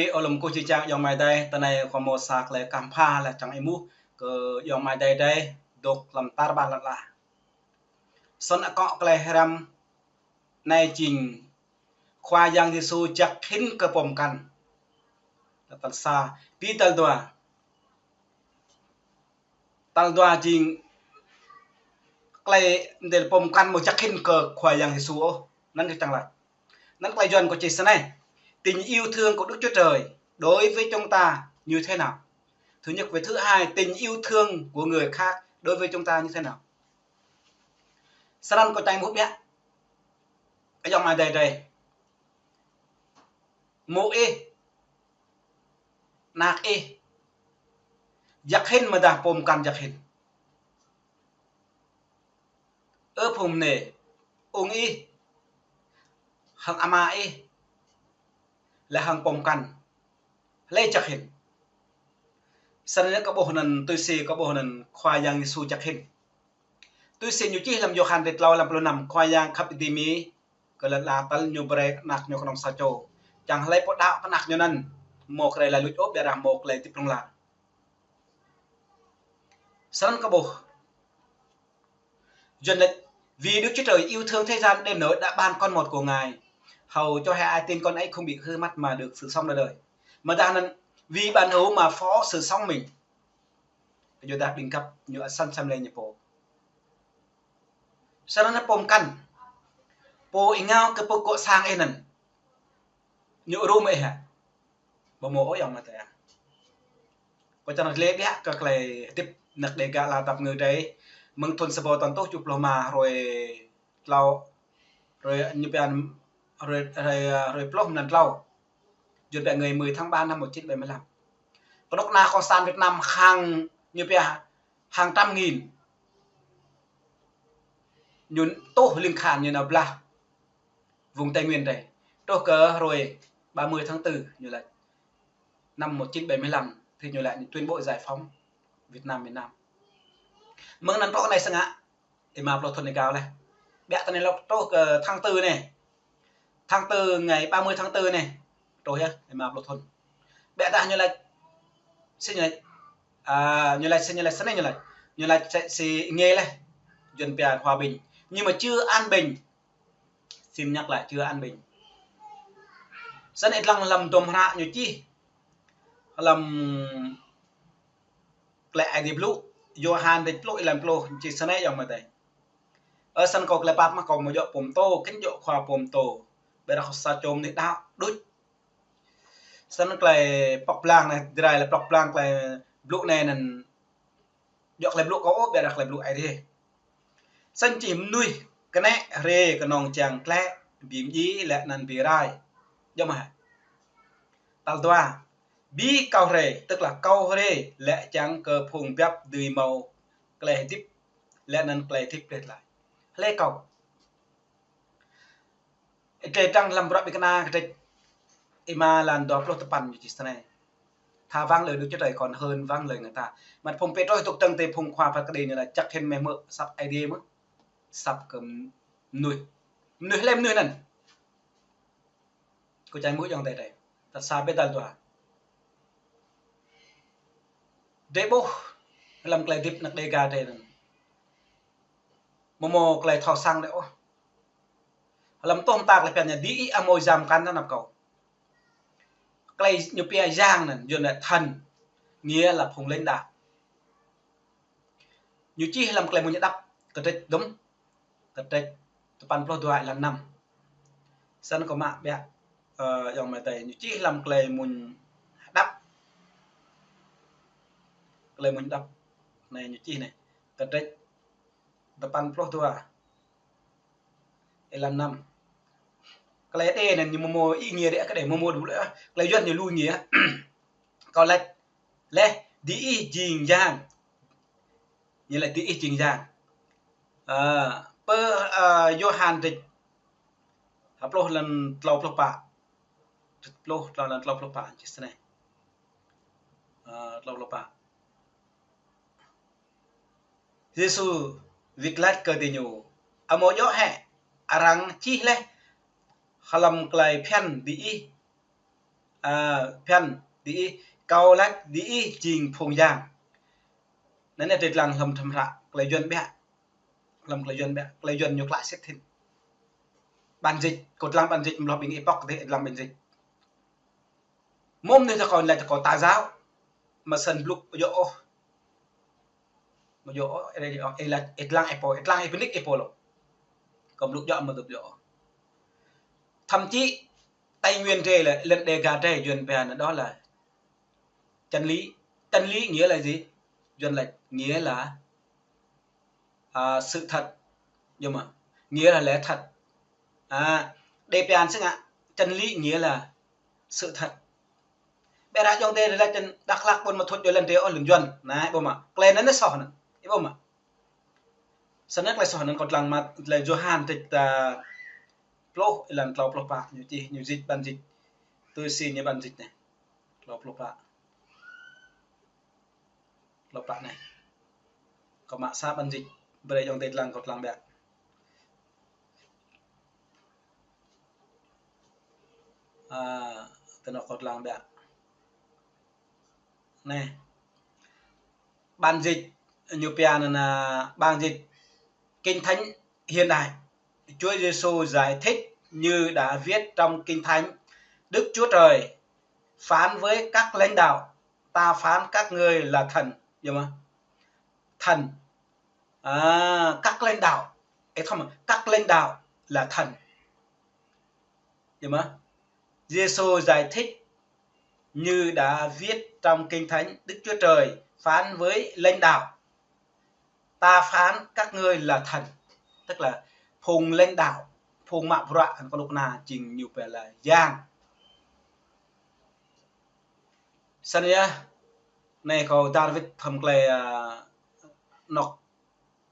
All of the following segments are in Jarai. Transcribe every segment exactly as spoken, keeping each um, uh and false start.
Ơ lŏm kơkuh či čang ayŏng amai adơi, tơ anai kâo hmâo sa tơlơi kơhma̱l laih čang ih ƀuh kơ ayŏng amai adơi dih dŏ lăm tar ƀar lŏn ala. Snăn akŏ tơlơi hrăm anai jing Khua Yang Yêsu jăk hĭn kơ pô mơkăn. Tal sa, pi tal dua. Tal dua jing tơlơi mơdêl pô mơkăn mơ̆ jăk hĭn kơ Khua Yang Yêsu ôh. Anăn kơ čang lač. Anăn tơlơi Yuăn kâo čih snei. Tình yêu thương của Đức Chúa Trời đối với chúng ta như thế nào? Thứ nhất. Với thứ hai, tình yêu thương của người khác đối với chúng ta như thế nào? Snăn kâo čang ih ƀuh biă. Ayŏng amai adơi dih. Mơ̆ ih, anak ih jăk hĭn mơ̆ dah pô mơkăn jăk hĭn? Ơ phung mơnê, ung ih, hăng ama ih, lĕ hăng pô mơkăn, hlơi jăk hĭn? Snăn kâo ƀuh anăn, tui si kâo ƀuh anăn Khua Yang Yêsu jăk hĭn. Tui si ñu čih lăm Yôhan ri tlâo lăm pluh năm, Khua Yang khăp êdi mơ̆ kơ lŏn ala tơl ñu brơi anak ñu kơnơ̆ng sa čô. Čang hlơi pô đaŏ kơ anak ñu anăn, mơ̆ krê lăi luč ôh, biă dah mơ̆ krê tĭp rŏng lar. Snăn kâo ƀuh. Yuăn lač, vì Đức Chúa Trời yêu thương thế gian đến nỗi đã ban con một của Ngài, hầu cho kẻ ai tin con ấy không bị hư mất mà được sự sống đời đời. Mơ̆ dah anăn, vì bạn hữu mà phó sự sống mình. Kơ yua dah ƀing găp ñu asăn asăm lĕ ñu pô. Snăn pô mơkăn. Pô ih ngă kơ pô kŏ sang ih anăn. Ñu rŭ mơ̆ ih hă? Ƀu mơ̆ ôh ayŏng amai adơi. Kâo čang lač lĕ biă kơ tơlơi hơdip anak Đêga ala dap ngơ dih. Mơ̆ng thŭn sa êbâo tơjuh rơtuh kjuh pluh rơma hruê tlâo, hruê ñu pia hruê, hruê, hruê pluh mlan tlâo. Yuăn pia ngày mười tháng ba năm một chín bảy mươi lăm. Kơnuk kơna Cộng sản Việt Nam hàng ñu pia hàng trăm nghìn. Ñu tuh ling khan ñu nao blah vùng Tây Nguyên dih. Truh kơ hruê ba mươi tháng tư ñu lač. Năm một chín bảy mươi lăm thì ñu lač tuyên bố giải phóng Việt Nam miền Nam. Mơ̆ng anăn truh anai sơngă. Êma pluh thŭn êgao leh. Biă tơ anai lŏ truh kơ tháng tư anai. Tháng tư, ngày ba mươi tháng tư anai. Truh yơh, êma pluh thŭn. Biă dah ñu lač, si ñu lač, a, ñu lač, si ñu lač, snei ñu lač. Ñu lač si, si ngê leh. Yuăn pia hòa bình. Nhưng mà chưa an bình. Xin nhắc lại, chưa an bình. Snăn ih lăng lăm dŭm hră ñu čih. Lăm Klei Aê Diê Blŭ, Yôhan ri pluh, êlan pluh, čih snei ayŏng amai adơi. Ơ, snăn kâo klei pap mơ̆ kâo mơ̆ djŏ pô mtô, kơnh djŏ khua pô mtô. Ƀiădah kâo sa čô mơnuih đaŏ đôč. Snăn klei pŏk blang anei, Jrai lĕ pŏk blang klei blŭ anei anăn djŏ klei blŭ kâo ôh, ƀiădah klei blŭ Aê Diê. Snăn čih mơnuih kơnĕ hriê kơnơ̆ng čiăng tlĕ, bi mdjiê lĕ anăn bi rai. Djŏ mơ̆ hă? Tal dua, bi kâo hriê, tức là kâo hriê lĕ čiăng kơ phung biăp dưi mâo klei hơdip lĕ anăn klei hơdip gleh glai. Hlơi kâo? Ih trei trăng lăm Bruă Ƀĭng Kna kdrêč êma êlan dua pluh tơpăn ñu čih snei. Thà vâng lời Đức Chúa Trời còn hơn vâng lời người ta. Mă phung Pêtrôs dŏ dơ̆ng tơ phung khua phat kơđi ñu lač jăk hĭn mơ̆ săp Aê Diê mơ̆ săp kơ mnuih. Mnuih hlơi mnuih anăn? Kâo čang mơ̆ ayŏng adơi dih. Tal sa ƀiă tal dua. Drei ƀuh lăm klei hơdip anak Đêga drei anăn. Mơ̆ mâo klei thâo săng dih ôh. Lăm tuh mơta klei phiăn ñu diih amâo jam kăn tơ anăp kâo. Klei ñu pia jam anăn, Yuăn lač thần, nghĩa là phung lãnh đạo. Ñu čih lăm Klei Mmuñ Hđăp, kdrêč dŭm, kdrêč tơpăn pluh dua êlan năm. Snăn kâo mă biă, ơ, ayŏng amai adơi, ñu čih lăm Klei Mmuñ Hđăp. Klei Mmuñ Hđăp. Anei ñu čih anei, kdrêč tơpăn pluh dua êlan năm. Klei Êđê anăn ñu mơ̆ mâo ý nghĩa dih kơ dih, mơ̆ mâo dŭm lĕ, klei Yuăn ñu lu ý nghĩa. Kâo lač leh, diih jing yang. Ñu lač diih jing yang. Ơ, pơ, ơ, Yôhan kdrêč ha pluh êlan tlâo pluh pă. Kdrêč pluh, tlâo êlan tlâo pluh pă, čih snei. Ơ, tlâo pluh pă. Yêsu wĭt lač kơ diñu: Amâo djŏ hĕ arăng čih leh hlăm klei phiăn diih Ơ, phiăn, diih, kâo laĭ, diih jing phung yang. Anai, anai, tơlơi lăng hlăm thâo hră, tơlơi Yuan ƀiă. Hlăm tơlơi Yuan ƀiă, tơlơi Yuan ñu klă sĭt hĭn. Bản dịch, kâo lăng bản dịch, mlâo ƀing ih pŏk dih lăng bản dịch. Mơ̆ng anai tơ kâo laĭ tơ kâo ta giáo. Mă săn blŭ ƀu djơ̆ ôh. Ƀu djơ̆ ôh, ih laĭ, ih lăng ih pô, ih lăng ih pơnik ih pô lŏ. Kâo ƀu djơ̆ mă tŭ ƀu djơ̆ ôh. Thậm chí, Tây Nguyên drei lĕ, lăn Đêga drei, Yuan pia anŭn đó là chân lý. Chân lý nghĩa là gì? Yuan laĭ nghĩa là, à, sự thật. Yơh mơ̆? Nghĩa là lẽ thật. À, Đê pia anŭn sĭt ngă, chân lý nghĩa là sự thật. Ƀiădah ayŏng adơi laĭ tơ̆n Dak Lak, Ƀuôn Ma Thuột, yơh lăn drei ôh, lăn Yuan. Anai, ƀuh mơ̆? Tơlơi anŭn soh anŭn. Ih ƀuh mơ̆? Sĭt nik tơlơi soh anŭn kâo lăng mă tơlơi Yôhan tĕk ta pluh, êlan klâo pluh pă, ñu čih, ñu dịch bản dịch. Tui si ñu bản dịch anai. Klâo pluh pă. Klâo pă anai. Kâo mă sa bản dịch, brơi ayŏng adơi lăng kâo lăng ƀiă. À, tơ anŏ kâo lăng ƀiă. Anai. Bản dịch ñu pia anŭn, à, bản dịch Kinh Thánh hiện đại. Chúa Giêsu giải thích như đã viết trong Kinh Thánh: Đức Chúa Trời phán với các lãnh đạo, ta phán các ngươi là thần. Yơh mơ̆? Thần. À, các lãnh đạo. Ê, không, các lãnh đạo là thần. Yơh mơ̆? Giêsu giải thích như đã viết trong Kinh Thánh: Đức Chúa Trời phán với lãnh đạo, ta phán các ngươi là thần. Tức là phung lãnh đạo, phung mă bruă, kơnuk kơna jing ñu pia là yang. Sĭt yơh, anai kâo dar wĭt hlăm tơlơi, à, anŏ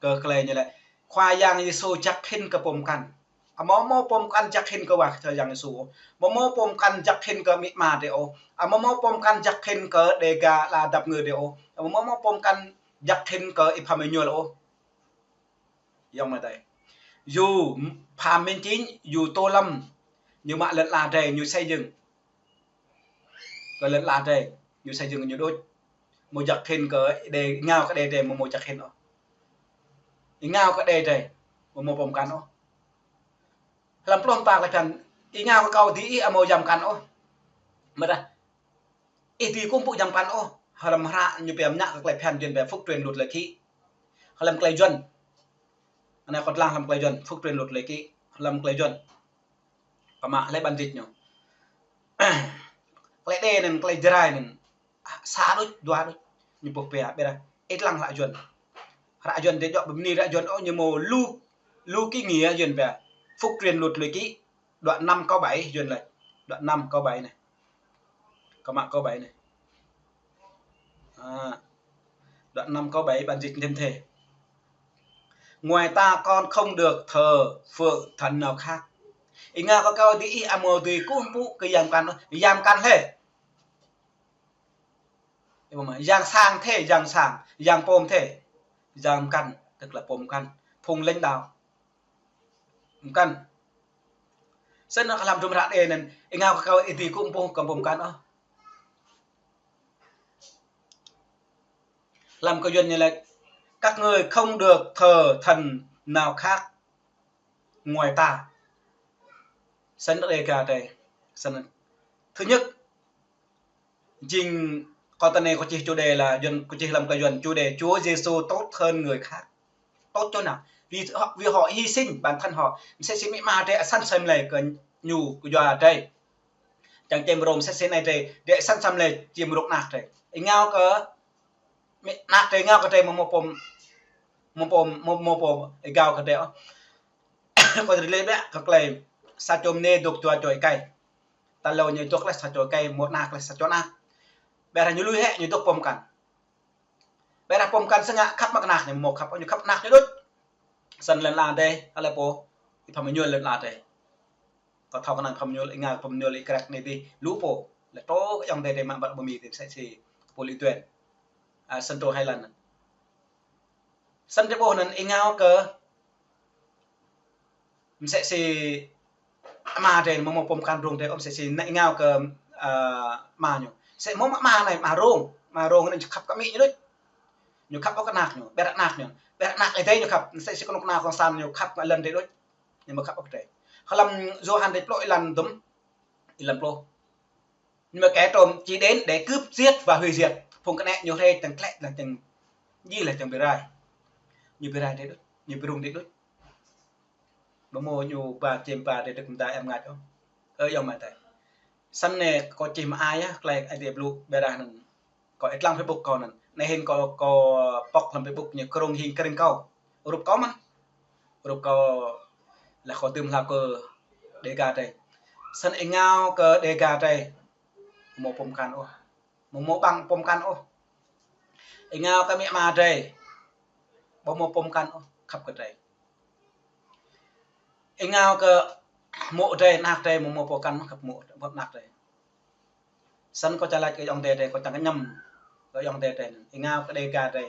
kơ tơlơi ñu laĭ. Khua Yang Yêsu jăk hĭn kơ pô pơkŏn. Amâo mâo pô pơkŏn jăk hĭn kơ Khua Yang Yêsu ôh. Amâo mâo pô pơkŏn jăk hĭn kơ amĭ ama drei ôh. Amâo mâo pô pơkŏn jăk hĭn kơ Đêga, ala dăp ngơ drei ôh. Amâo mâo pô pơkŏn jăk hĭn kơ Y Phạm Minh Nhul ôh. Ayŏng amai adơi. Yu Phạm Minh Chính, yu Tô Lâm, ñu mă lăn ala drei, ñu xây dựng. Kơ lăn ala drei, ñu xây dựng ñu đôč. Mâo jăk hĭn kơ đe, ngă kơ đe drei, mâo, mâo jăk hĭn ôh. Ngă kơ đe drei, mâo, mâo pơkŏn ôh. Hlăm pluh pă tơlơi phiăn, ih ngă kơ kâo dih ih amâo jăm pơkŏn ôh. Mơ̆ dah. Ih dih kơ ƀu jăm pơkŏn ôh. Hlăm hră ñu pia mơñă kơ tơlơi phiăn Yuan pia phục truyền luật lệ kỷ. Hlăm tơlơi Yuan. Anai kâo lăng hlăm tơlơi Yuan, phục truyền luật lệ kỷ. Hlăm tơlơi Yuan. Kâo mă lĕ bản dịch ñu. Tơlơi đe anŭn, tơlơi Jrai anŭn. Sa đôč, dua đôč. Ñu ƀuh pia, ƀiădah. Ih lăng hră Yuan. Hră Yuan drei djŏ ƀơi anai hră Yuan ôh, ñu mâo lu, lu kơ nghĩa Yuan pia. Phục truyền luật lệ kỷ. Đoạn năm câu bảy Yuan laĭ. Đoạn năm câu bảy anai. Kâo mă câu bảy anai. À, đoạn năm câu bảy bản dịch thêm thế. Ngoài ta con không được thờ phượng thần nào khác. Ih ngă kơ kâo dih ih amâo dưi kơkuh pơpŭ kơ yang pơkŏn, yang pơkŏn hlơi. Yang sang thế, yang sang, yang pôm thế. Yang pơkŏn, tức là pôm pơkŏn. Phung lãnh đạo. Pơkŏn. Sĭt nik hlăm tơlơi hră đe anŭn, ih ngă kơ kâo ih dih kơkuh pơpŭ kơ pôm pơkŏn ôh. Hlăm kơ Yuan ñu laĭ, các ngươi không được thờ thần nào khác ngoài ta. Sĭt nik Đêga drei. Sĭt nik. Thứ nhất, jing kâo tơ anai kâo čih chủ đề là Yuan, kâo čih hlăm tơlơi Yuan chủ đề Chúa Giêsu tốt hơn người khác. Tốt chỗ nào? Vì họ, vì họ hy sinh bản thân họ. Msĕ si amĭ ama drei ăt săn asei mlei kơ ñu, kơ yua drei. Čang čem rôm msĕ si anai drei, drei ăt săn asei mlei čiêm rŏk ană drei. Ih ngă kơ, amĭ, ană drei ngă kơ drei mâo, mâo pôm, mâo pôm, mâo, mâo pôm, ih ngă kơ drei ôh. Kâo drei lĕ ƀiă kơ tơlơi sa čô mơnê dŏ dua čô êkei. Tal hlâo ñu dŏ lĕ sa čô êkei, mâo ană lĕ sa čô ană. Ƀiădah ñu lui hĭ ñu dŏ pôm pơkŏn. Ƀiădah pôm pơkŏn sĭt ngă khăp mă kơ ană ñu, mâo khăp, ñu khăp ană ñu đôč. Sĭt lăn ala drei, hlơi pô, Y Phạm Minh Nhul lăn ala drei. Kâo thâo kơnang Y Phạm Minh Nhul, ih ngă Y Phạm Minh Nhul, ih krăk anai dih, lu pô. Lĕ tơ kơ ayŏng adơi drei mă ƀă ƀơi Mi dih msĕ si pô Lý Tuyên. À, sĭt tơ Thái Lan. Sĭt drei ƀuh anŭn ih ngă kơ msĕ si ama drei mâo, mâo pôm pơkŏn rông drei ôh, msĕ si anai ih ngă kơ Ơ, ama ñu. Sĕ mơ̆ ama anai, ama rông. Ama rông anai ñu khăp kơ amĭ ñu đôč. Ñu khăp ôh kơ anak ñu, ƀiă anak ñu. Ƀiă anak Ơi Adai ñu khăp, sĕ si kơnuk kơna kông sản ñu khăp kơ lŏn Ơi Adai đôč. Ñu mơ̆ khăp ôh kơ Ơi Adai. Hlăm Yôhan dêh pluh êlan dŭm, êlan pluh. Nhưng mà kẻ trộm chỉ đến để cướp, giết và hủy diệt. Phung kơnĕ ñu rai tơ̆ng tlĕ, tơ̆ng tơ̆ng djai, tơ̆ng bi rai. Ñu bi rai Ơi Adai đôč, ñu bi rông Ơi Adai đôč. Ƀu mơ̆ ñu ba čem ba Ơi Adai dơ̆k mơ̆ng ta em ngă ôh. Ơ ayŏng amai adơi. Snăn anai kâo čih mă ai yơh, tơlơi Ơi Adai blŭ ƀiă dah anŭn. Kâo ih lăng Facebook kâo anŭn. Anai hĭn kâo, kâo pŏk hlăm Facebook ñu krông hing kring kâo. Rup kâo mơ̆n. Rup kâo lah kâo dưm hla kơ Dega drei. Snăn ih ngă kơ Dega drei. Mơ̆ pô mkăn ôh. Mơ̆ mơ̆ ƀăng pô mkăn ôh. Ih ngă kơ amĭ ama drei. Ƀu mơ̆ pô mkăn ôh, khăp kơ drei. Ih ngă kơ mô̆ drei, anak drei, mơ̆ mơ̆ pô mkăn ôh, khăp mô̆, khăp anak drei. Snăn kâo čang lač kơ ayŏng adơi drei, kâo čang kñăm kơ ayŏng adơi drei. Ih ngă kơ Dega drei.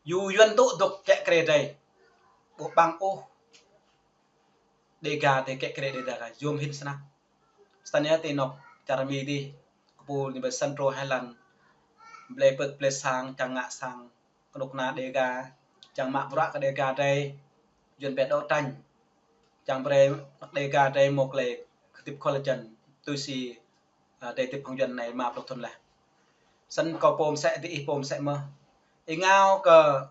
Yua Yuăn tŭ dŏ kiă kriê drei. Ƀu ƀăng ôh. Dega drei kiă kriê Dega drei. Yôm hĭn snăk. Snăn yơh ti anŏ čar Mi dih. Kơ pô ñu ƀơi Central Highland. Blei pơ̆k blei sang, čang ngă sang. Kơnuk kơna Dega, čang mă bruă kơ Dega drei, Yuăn ƀiă đấu tranh. Čang brei Dega drei mâo klei kơtip khul čăn, tui si, ơ, drei tip hăng Yuăn anai rơma pluh thŭn laih. Snăn kâo pô msĕ diih pô msĕ mơh. Ih ngă kơ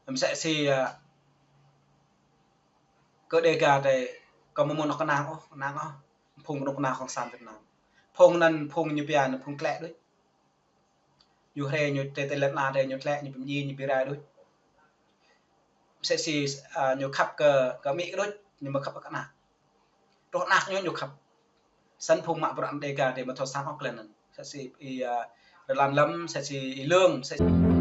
msĕ si, ơ, kơ Dega drei, kâo mơ̆ mơ̆ anŏ kơnang ôh, kơnang ôh. Phung kơnuk kơna kông sản Việt Nam. Phung anŭn, phung ñu pia anŭn, phung tlĕ đôč. Ñu rai ñu tê tê lĕ na rai ñu tlĕ ñu pơmdjai ñu bi rai đôč. Msĕ si, ơ, ñu khăp kơ, kơ amĭ đôč, ñu mơ̆ khăp kơ anak. Truh anak ñu, ñu khăp. Snăn phung mă bruă Dega drei mơ̆ thâo săng ôh klei anŭn. Msĕ si ih, ơ, Rơlan Lâm, msĕ si ih Lương, msĕ si